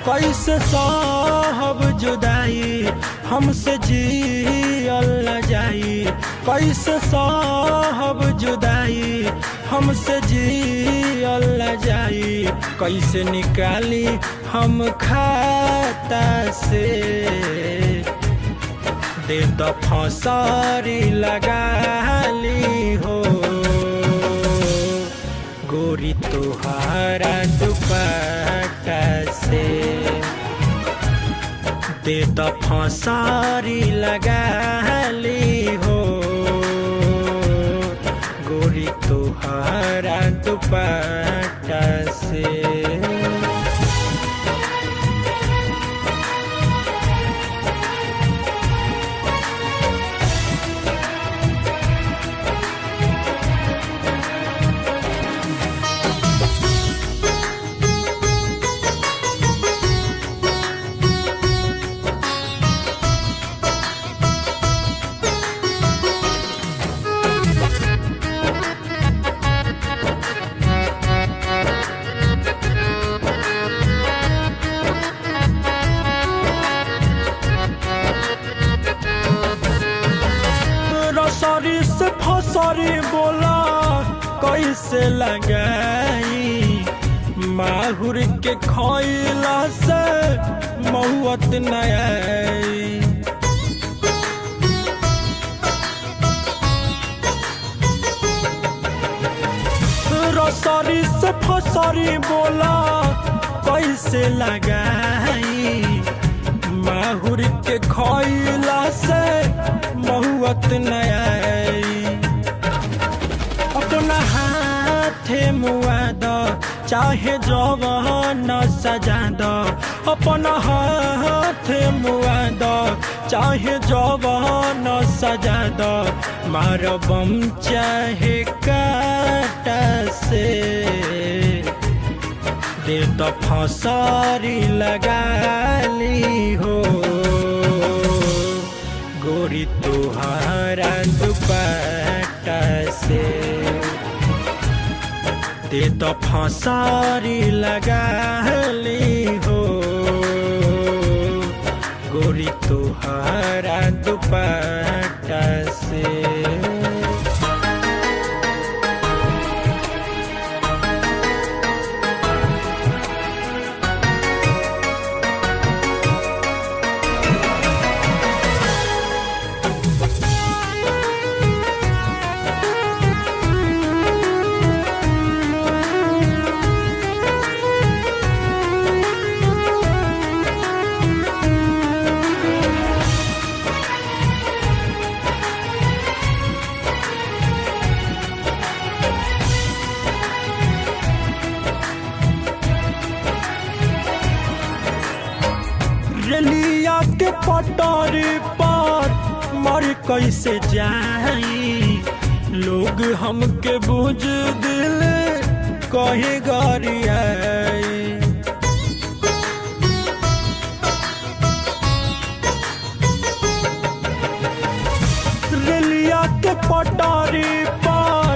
कैसे साहब जुदाई हमसे जियल न जाई। कैसे साहब जुदाई हमसे जियल न जाई। कैसे निकाली हम खाता से दे दो फसारी लगा ली हो गोरी तुहारा दुपट्टा से। दे दो फसारी लगा ली हो गोरी तुहारा दुपट्टा से। रसरी से फसरी बोला कैसे लगाई, माहुर के खइला से महुअत न आई। रसरी से फसरी बोला कैसे लगाई, माहुर के खइला से महुअत न आई। अपना हाथे मुआ द चाहे जवन सजा द। अपना हाथे मुआ द चाहे जवन सजा द। मार बम चाहे काटा से दे दो फसारी लगा ली हो गोरी तुहारा दुपट्टा से। दे दो फसारी लगा ली हो गोरी तुहारा दुपट्टा से। रेलिया के पटरी पर मर कैसे जाई, लोग हमके बुझ दिल कहीं गरियाई। रेलिया के पटरी पर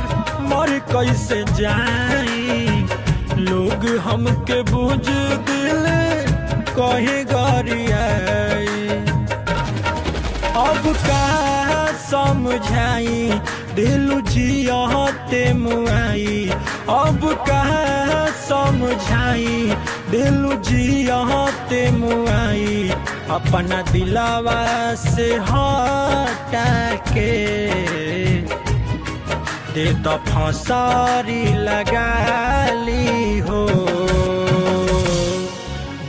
मर कैसे जाई, लोग हमके बुझ दिल कहीं गरियाई। अब का समझाई दिल जियते मुआई। अब का समझाई दिल जियते मुआई। अपना दिलावा से हटा के दे दो फसारी लगा ली हो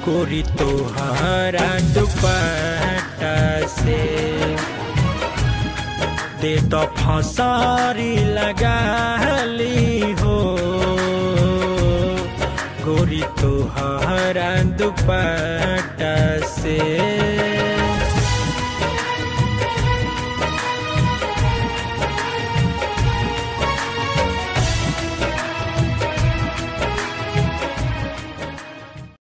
गोरी तुहारा दुपट्टा से। दे दो फसारी लगा ली हो गोरी तुहारा दुपट्टा से।